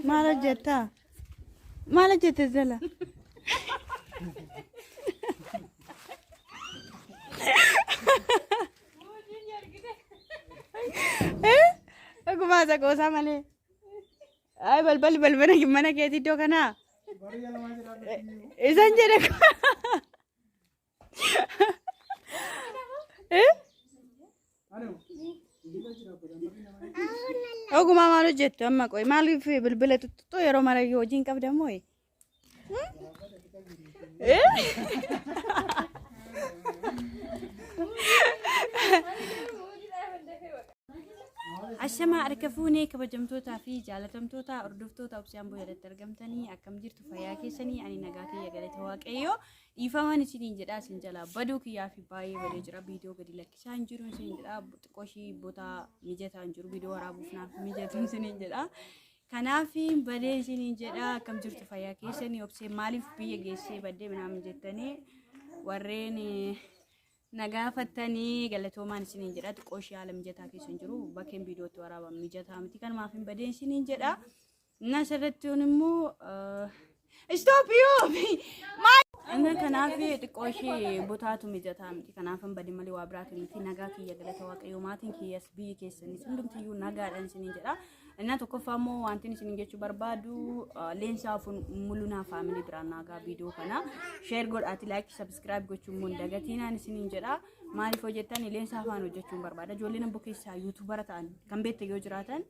Maal hojjettaa? Maal hojjette jala? Dhugumaa isa qoosaa malee. Ay balballi balbala mana keetii iddoo kanaa. Isan jedhe. Eh? Ogumaa maal hojjettu amma qoy maaliif bilbila tuttuqxu yeroo mara hojii hin qabdan moo? Eh? Ashamaa harka fuunee kabajamtootaa fi jaalatamtoota hordoftoota Obsee Amboo jalatti argamtanii akkam jirtu fayyaa keessanii ani nagaa kiyya galata waaqayyoo Dhiifamaan isiniin jedhaa isin jalaa baduu kiyyaa fi baay'ee badee jira viidiyoo gadi lakkisaa hin jiru isiniin jedhaa xiqqoo ishii botaa mijataa hin jiru viidiyoo waraabuuf naaf mijatu isiniin jedhaa. Kanaaf badee isiniin jedhaa akkam jirtu fayyaa keessanii obsee maaliif biyya geessee baddee minaamin jettanii warreen na gaafattanii galatoomaan isiniin jedha xiqqoo ishii haala mijataa keessa hin jiru bakkeen viidiyootti waraaban mijataa miti kanumaaf hin badee isiniin jedha. Inni asirratti immoo stop you Inni kanaaf xiqqoo ishee botaatu mijataa miti. Kanaaf hin badin malee waa biraatu miti. Nagaa kiyya galata waaqayyoo maatiin kiyyas biyyi keessanis hundumtiyyuu nagaadhaan isiniin jedha. Inni tokkoffaa immoo wanti isiniin jechuu barbaadu leensaa mulunaa faamilii biraan naagaa viidiyoo kana sheer godhaati laayikii sabiskiraayib gochuun immoo hin dagatiinaan isiniin jedha. Maaliif hojjettan leensaa afaan hojjechuun barbaada. Ijoolleen amboo keessaa yuutuubara ta'an kan beektan yoo jiraatan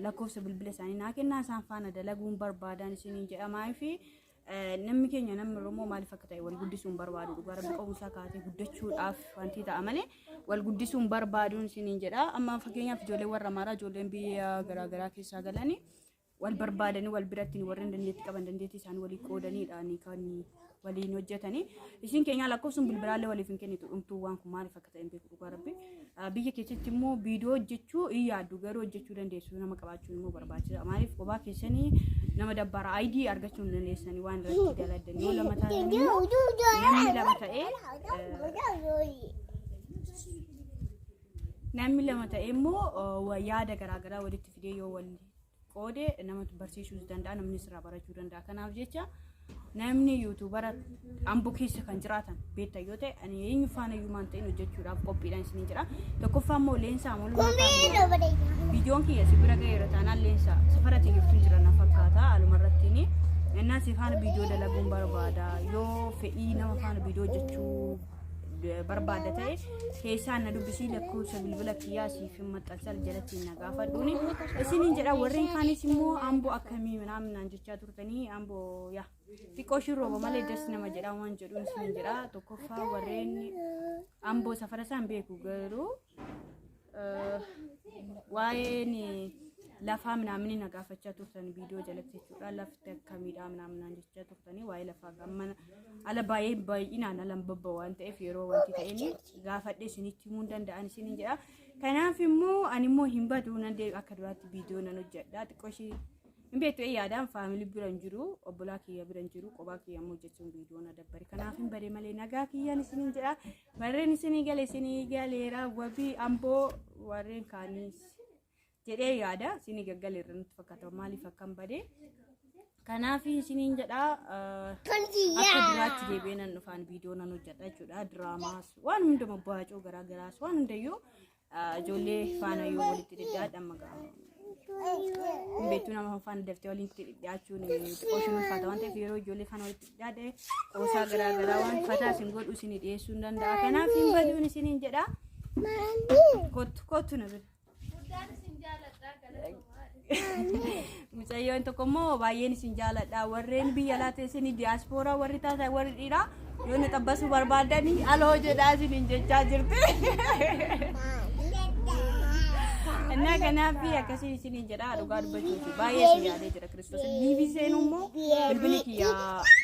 lakkoofsa bilbila isaanii naa kennaa isaan faana dalaguun barbaadaan isiniin jedha maaliif namni keenya namni Oromoo maaliif akka ta'e wal guddisuun barbaadu dhugaa rabbi qomusaa kaatee guddachuudhaaf wanti ta'a malee wal guddisuun barbaaduun isiniin jedha amma fakkeenyaaf ijoolleen warra Amaaraa ijoolleen biyya garaagaraa keessaa galanii wal barbaadanii wal biratti warreen dandeettii qaban dandeettii isaanii walii qoodaniidhaan kan waliin hojjetanii isin keenyaa lakkoofsuun bilbilaallee waliif hin kennitu dhumtuu waan kun maaliif akka ta'e hin beeku dhugaa rabbi biyya keessatti immoo viidiyoo hojjechuu hin yaaddu garuu hojjechuu dandeessu nama qabaachuun immoo barbaachisa maaliif kophaa keessanii nama dabbara ID argachuu hin dandeessanii waan irratti daladdan yoo lama taatan immoo namni lama ta'ee namni lama ta'ee immoo yaada garaagaraa walitti fidee yoo wal qoode nama barsiisuus danda'a namni sirraa barachuu danda'a kanaaf jecha namni yuutuubara Ambo keessa kan jiraatan beektan yoo ta'e ani eenyu faana iyyuu maan ta'in hojjechuudhaaf qophiidhaan isiniin jedha tokkoffaa immoo leensaa mul'uu viidiyoon kiyya si bira ga'eera taanaan leensaa safara jirtu jira na fakkaata haaluma irrattiin innaa si faana viidiyoo dalaguun barbaada yoo fedhii nama faana viidiyoo hojjechuu barbaada ta'e keessaan na dubbisii lakkoofsa bilbila kiyyaa siif hin maxxansa jalatti na gaafadhuuni isiniin jedha warreen kaanis immoo amboo akkamii minaaminaan jechaa turtanii amboo yaa xiqqoo ishiin rooba malee das nama jedha waan jedhuun isiniin jedha tokkoffaa warreen amboo safara isaan beeku garuu waa'een lafaa minaamini na gaafachaa turtan viidiyoo jalatti jechuudha lafti akkamiidha minaaminaan jechaa turtanii waa'ee lafaa mana ala baay'ee baay'inaan ala babba waan ta'eef yeroo wanti ta'een gaafadhe isinitti himuu hin danda'an isiniin jedha kanaaf immoo ani immoo hin badu nan deebi'a akka duraatti viidiyoo nan hojjedha xiqqoo ishii Hin beektu ee yaadaan faamilii bira hin jiru obbolaa kiyya bira hin jiru qobaa kiyya immoo hojjechuun viidiyoo na dabbare kanaaf hin bade malee nagaa kiyyaan isiniin jedha warreen isinii gale isinii galeera wabii amboo warreen kaaniis jedhee yaada isinii gaggaleerra nutti fakkaata maaliif akkan bade kanaaf isiniin jedha akka duraatti deebi'ee nan dhufaan viidiyoo nan hojjedha jechuudha diraamaas waan hunduma baacoo garaagaraas waan hundayyuu Ijoollee faana yoo walitti dhidhiyaadha amma gaa. Hin beektuu nama faana daftee walitti dhidhiyaachuun xiqqoo isheen ulfaata waan ta'eef yeroo ijoollee faana walitti dhidhiyaadhe qoosaa garaa garaa waan fataa isin godhu isin dhiyeessuu hin danda'a. Kanaaf hin baduun isiniin jedha. Kottu kottu na bira. Mucayyoon tokko immoo baay'een isin jaaladha. Warreen biyya alaa teessanii diyaaspooraa warri taatan warri dhiiraa yoo na xabbasuu barbaadanii aloo jedhaa isiniin jechaa jirti. Innaa kanaaf akkasii isiniin jedhaa dhugaa dubbachuufi baay'ee isin yaadee jira Kiristoos. Liivii seenuu immoo bilbilli kiyya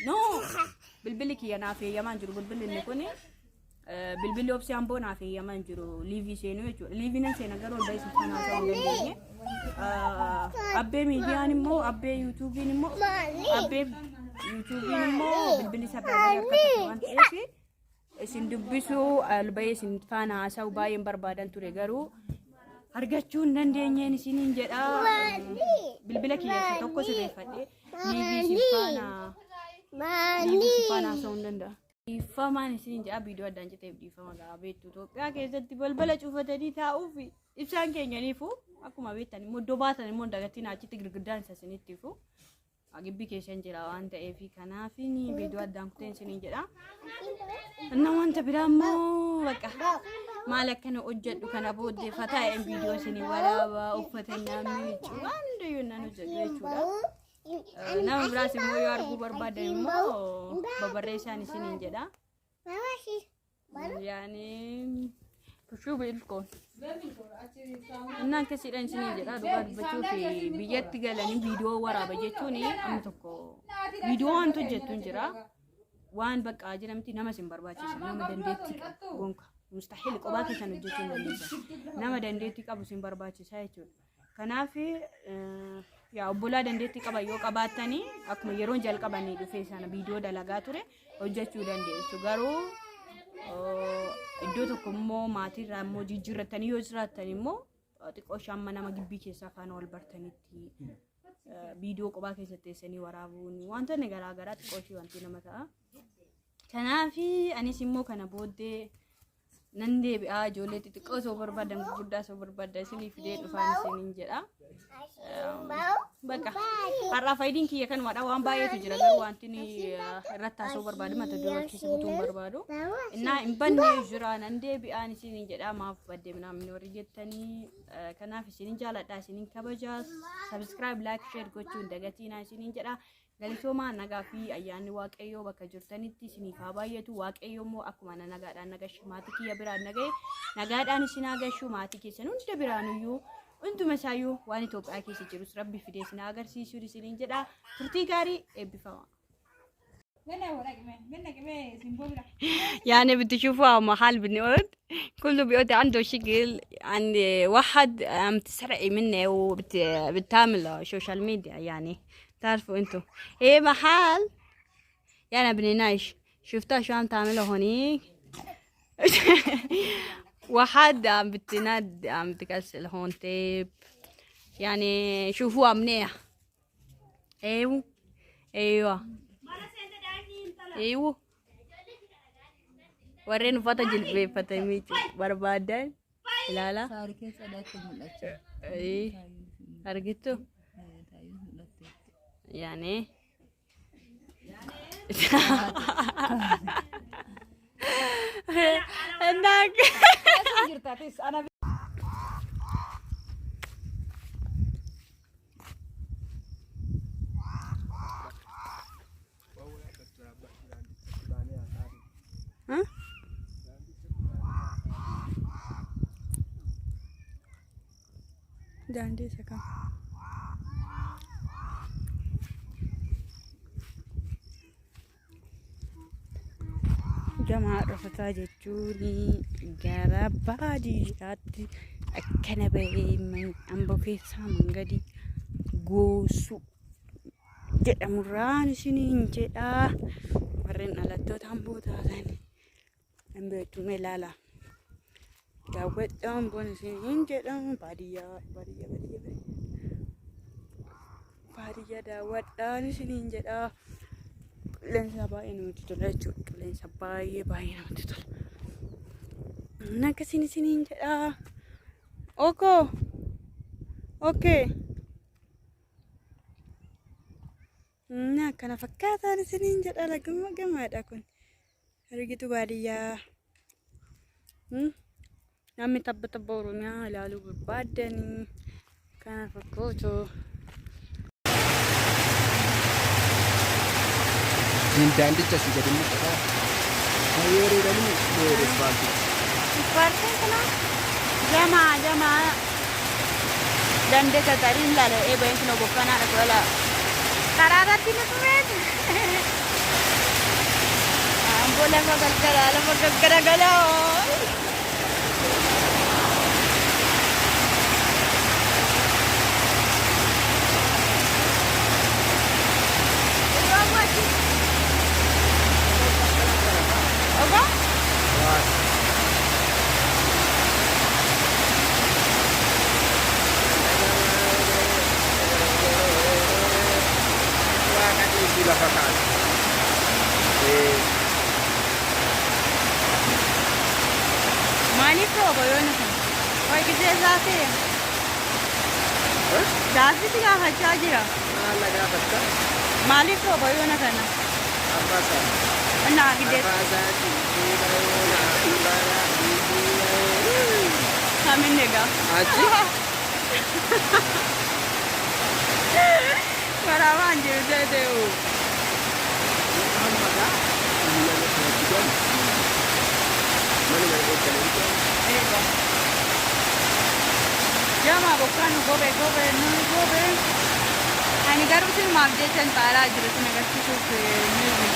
no bilbilli kiyya naaf eeyyamaa hin jiru bilbilli inni kuni. Bilbilli obsee amboo naaf eeyyamaa hin jiru liivii seenuu jechuudha. Liivii nan seena garuu ol bahee siif haasa'uu hin dandeenye. Abbee miidiyaan immoo abbee yuutuubiin immoo abbee yuutuubiin immoo bilbilli isaa baay'ee harkatti waan ta'eef isin dubbisuu ol bahee isin faana haasa'uu baay'een barbaadan ture garuu Argachuu hin dandeenyeen isiniin jedha. Bilbila kiyya isa tokko sirreeffadhe. Liivii isin faana liivii isin faana haasa'uu hin danda'a. Dhiifamaan isiniin jedha viidiyoo addaan citeef dhiifama gaa beektu Itoophiyaa keessatti balbala cufatanii taa'uuf ibsaan keenyaniifu akkuma beektan immoo iddoo baatan immoo dagatiin achitti girgiddaan isa isinitti ifu. Gibbii keessan jira waan ta'eef kanaaf viidiyoo addaan kuteen isiniin jedha. Inna wanta biraa immoo bakka maal akkana hojjedhu kana booddee fataa'een viidiyoo isinii waraabaa uffata naan miicu waan hundayyuu naan hojjedhu jechuudha. Nama biraas immoo yoo arguu barbaadan immoo babarreessaan isiniin jedha. Yaani tushuu biilkoon. Innaan akkasiidhaan isiniin jedha dhugaa dubbachuuf biyyatti galanii viidiyoo waraaba jechuun amma tokko viidiyoo wanti hojjettu hin jira. Waan bakka jedhamti nama isin barbaachisa nama dandeettii qabu gonka mustahil kophaa keessan hojjechuu hin dandeessan nama dandeettii qabu isin barbaachisa jechuudha. Kanaaf yaa obbolaa dandeettii qaban yoo qabaattanii akkuma yeroon jalqabanii dhufee sana viidiyoo dalagaa ture hojjechuu dandeessu. Garuu iddoo tokko immoo maatiirraa immoo jijjiirrattanii yoo jiraattan immoo xiqqoo ishee amma nama gibbii keessaa faana wal bartanitti viidiyoo kophaa keessatti teessanii waraabuun wantoonni garaa garaa xiqqoo ishee wanti nama ta'a. Kanaaf anis immoo kana booddee nan deebi'aa ijoollee xixiqqoo osoo barbaadan gurguddaa osoo barbaadan isinii fidee dhufaan isiniin jedha. Bakka har'aa faayidiin kiyya kanumadha waan baay'eetu jira garuu wanti inni irratti haasa'uu barbaadu mata duree keessa butuu hin barbaadu. Innaa hin banne jira nan deebi'aan isiniin jedha maaf badde minaamin warri jettanii kanaaf isinin jaaladha isinin kabaja subscribe like share gochuu hin dagatiinaa isiniin jedha. Galatoomaa nagaa fi ayyaanni Waaqayyoo bakka jirtanitti isiniif haa baay'atu. Waaqayyo immoo akkuma ana nagaadhaan nagashe maatii kiyya biraan nagaye nagaadhaan isin haa gashu maatii keessan hunda biraanuyyuu hunduma isaayyuu waan Itoophiyaa keessa jirus rabbi fidee isin haa agarsiisu isiniin jedha. Turtii gaarii eebbifama. يعني بتشوفوها محل بنقعد كله بيقعد عنده شغل عند واحد عم تسرقي منه وبتعمل سوشيال ميديا يعني تعرفوا انتو ايه محل يعني بنناش شفتها شو عم تعمله هونيك واحد عم بتناد عم تكسل هون تيب يعني شوفوها منيح ايوه ايوه ايوه warreen uffata jilbeeffatanii barbaadan ilaala. Saarii keessa adaatti mul'acha. Argittu? Yaani. Daandii isa kam? Gamaa dhokataa jechuun gara baadiyyaatti akkana bahee Amboo keessaa mangadii goosuu jedhamurraan isiniin jedhaa. Warreen dhalattoota Amboo taatan hin beektu mee ilaalaa. Daawwadhaa Amboon isiniin jedhamu baadiyyaa baadiyyaa baadiyyaa baadiyyaa daawwadhaan isiniin jedhaa. Qilleensa baay'ee namatti tola jechuudha. Qilleensa baay'ee baay'ee namatti tola. Inni akkasiin isiniin jedhaa. Okoo. Okee. Inni akkana fakkaataan isiniin jedha laguma gamaadha kun. Argitu baadiyyaa. Namni tabba tabba Oromiyaa ilaaluu barbaaddanii kana fakkaatu. Daandicha asii gadi mul'ata. Baay'ee bareedanii bareeda ispaaltichi. Ispaaltiin kana jamaa jamaa dandee tatariin ilaala eebeen kun bokkanaa dha wala karaa irratti nu tumeeti. Amboo lafa galgala lafa galgala galaa. Oga? rooba yoona kana? Wayi gisee zaafee. Gaaffii si gaafachaa jira. Maal na gaafatta? Maaliif rooba yoona kana? Abbaasaa. Naa gidee. Abbaasaa cuubbuu bayoona bara cuubbuu. Kamin egaa. Achi? Waraabaan jiru ta'e. Amma gaa nama kanatti galu. Manuma eeggalee galu. Egaa. Jama bokkaan nu gobe gobe nu gobe. Ani garuu sinumaaf jechan xaaraa jira sin agarsiisuuf miirri.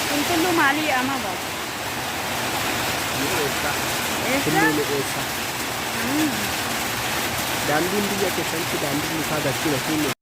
Qulqulluu maalii ama baatu? Mi'eessaa. Eessa? Tulluu mi'eessaa. Daandiin biyya keessanitti daandiin mukaa galchina fuunee.